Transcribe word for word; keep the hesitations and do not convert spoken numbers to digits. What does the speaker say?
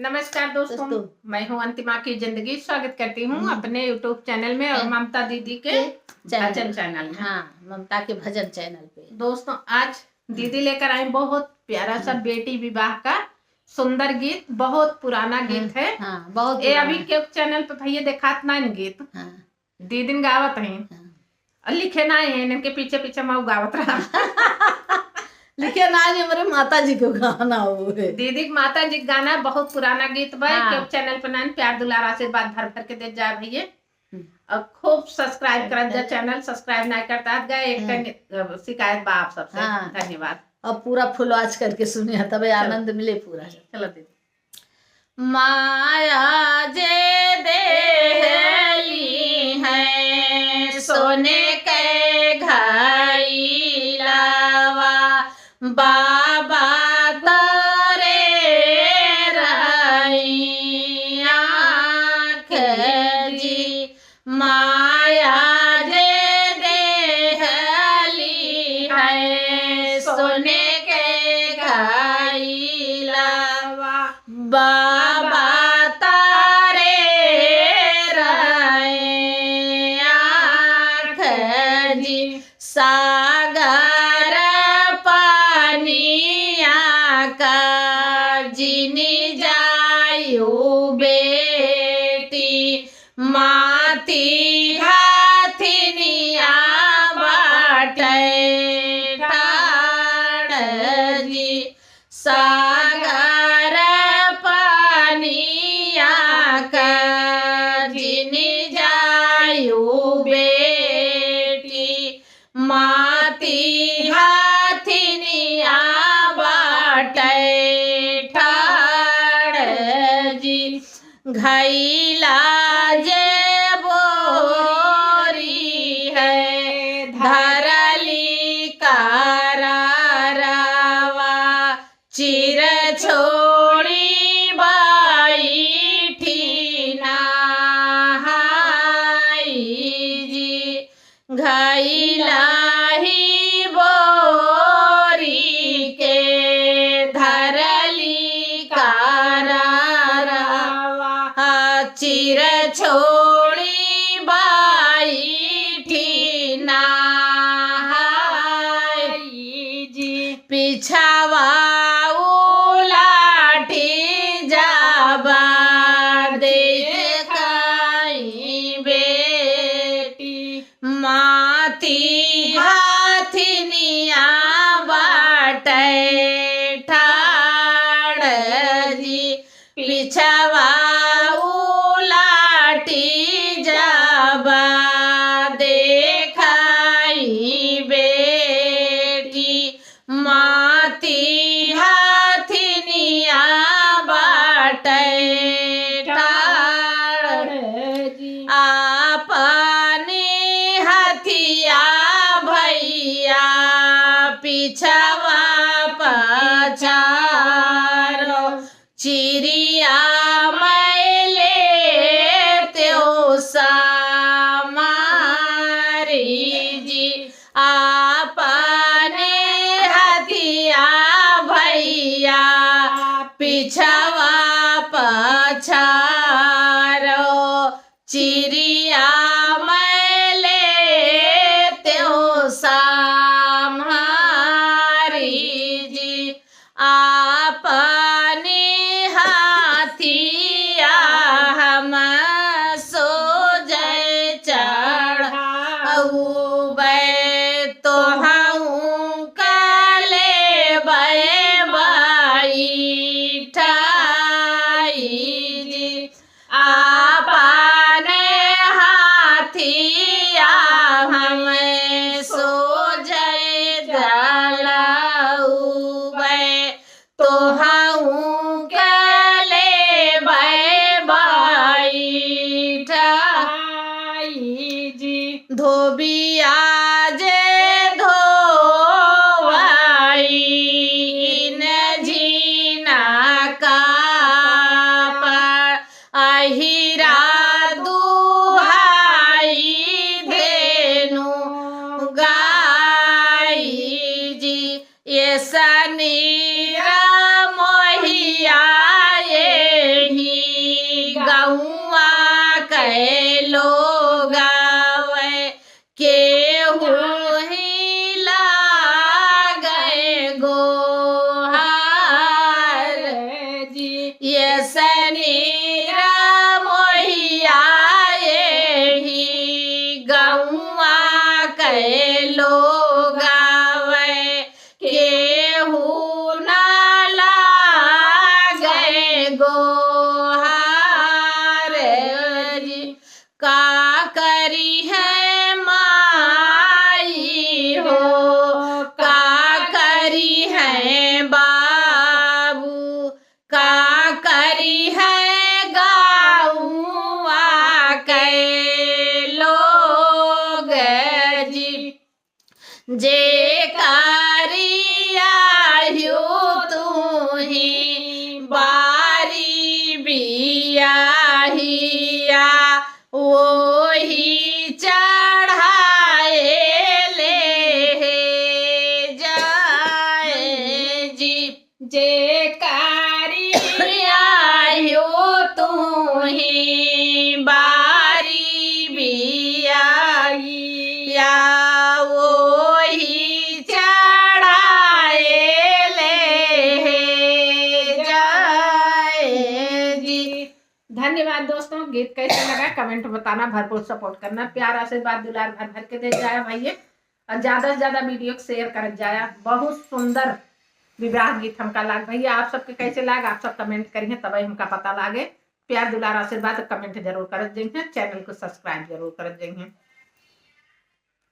नमस्कार दोस्तों, दोस्तों। मैं हूँ अंतिमा की जिंदगी। स्वागत करती हूँ हम्म। अपने YouTube चैनल में और हम्म। ममता दीदी के के चैनल। भजन चैनल में। हाँ, ममता के भजन चैनल पे। दोस्तों, आज दीदी लेकर आई बहुत प्यारा सा हम्म। बेटी विवाह का सुंदर गीत, बहुत पुराना हाँ, गीत है। हाँ, बहुत ये पुराना अभी है। के चैनल पे भैया देखात ना गीत। हाँ। दीदिन गावत हैं। हाँ। और लिखे ना है, इनके पीछे पीछे मऊ गावत रहा। लिखे ना है, हमरे माता जी को गाना हो है। दीदी के माता जी के गाना बहुत पुराना गीत बा। हाँ। के चैनल पे नाइन प्यार दुलार आशीर्वाद भर भर के देत जाए भैया। हम्म। और खूब सब्सक्राइब करत जा। चैनल सब्सक्राइब ना करता गए, एक हम्म। कन, अ, शिकायत बा आप सबसे। हाँ। धन्यवाद। अब पूरा फुल वॉच करके सुनिए, तबे चलो। आनंद मिले पूरा। चलो दीदी। माया जे देहली है सोने के घाईलावा, बाबा तोरे रही आँख जी। माया जे देहली है सोने के घाईलावा, बाबा तारे रहे आँख जी। सागर पानिया का जिनी जायु बेटी, माती हाथिनिया बाटे ठाड़ जी। सागर पानिया का जिनी जायु बेटी, माती हाथिनिया बाटे ठाड़ जी। घैला जे बोरी है धरली कारवा, चिर छोड़ी बैठी नहाई जी। घैला ही बोरी के धरली कारवा, चिर छोड़ी बैठी नहाई जी। पिछवा उलाटी जाबा देखाई बेटी, माती हाथिनिया बाटे ठाड़ जी। पिछवा उलाटी जाबा देखाई बेटी, माती हाथिनिया बाटे ठाड़ जी। आपनी हथिया भैया पिछवा पछारो, चिरिया मैले त्यो समारी जी। आपने हथिया भैया पिछवा पछारो, चिरिया मैले त्यो सम्हारी जी। आपनी हाथी ये सनेरा मोहिया एही गौआ के लोग आवे, केहू ना लागे गोहार जी। का करिहैं माई हो, का करिहैं बाबू, का करिहैं गौआ के लोग जी। जे करिया ह्यू तू ही बारी बियाहिया, ओही चढ़ाए ले हे जाए जी। जे करिया ह्यू तू ही बारी बियाहिया, ओही चढ़ाए ले हे जाए जी। धन्यवाद दोस्तों, गीत कैसे लगा comment बताना, भरपूर support करना, प्यार आशीर्वाद दुलार भर भर के दे जाया भैया, और ज्यादा से ज्यादा video को share करत जाया। बहुत सुंदर विवाह गीत हमका लाग भैया। आप सबके कैसे लाग आप सब comment करिहैं, तबे हमका पता लागे। प्यार दुलार आशीर्वाद comment जरूर करत जइहैं, channel को subscribe जरूर करत जइहैं।